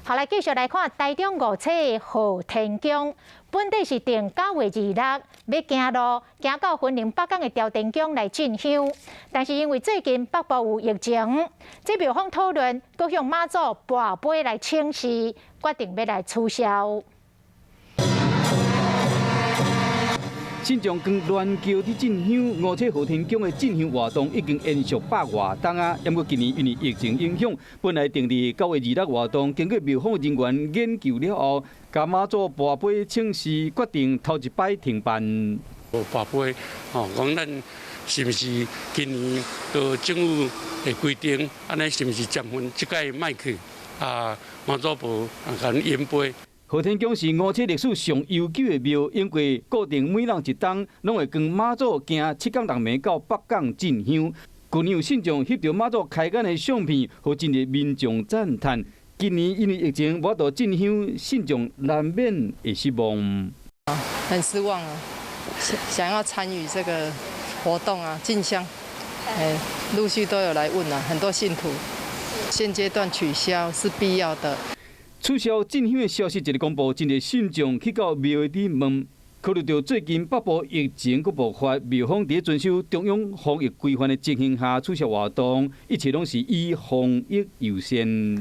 好，來繼續來看台中五車昊天宮，本底是定9月26，欲行路行到雲林北港的朝天宮來進香，但是因為最近北部有疫情，這廟方討論，閣向媽祖跋杯來請示，決定欲來取消。信眾扛鸞轎佇進香，五車昊天宮的進香活動已經延續百外冬啊！毋過今年因為疫情影響，本來定佇9月26活動，經過廟方人員研究了後，共媽祖跋杯請示，決定頭一擺停辦。跋杯，吼，講咱是毋是今年都政府的規定，按呢是毋是暫緩這擺莫去啊？媽祖婆啊，共飲杯。昊天宮是五車歷史上悠久的廟，經過固定每人一冬，攏會扛媽祖行七工六暝到北港進香。舊年有信眾翕著媽祖開眼的相片，予真濟民眾讚嘆。今年因為疫情無法度進香，信眾難免會失望。很失望啊！想要參與這個活動啊，進香，哎，陸續都有來問啊，很多信徒。現階段取消是必要的。取消進香的消息一个公布，真濟信眾去到廟裡問，考慮到最近北部疫情閣爆發，廟方佇遵守中央防疫規範的情形下取消活動，一切攏是以防疫優先。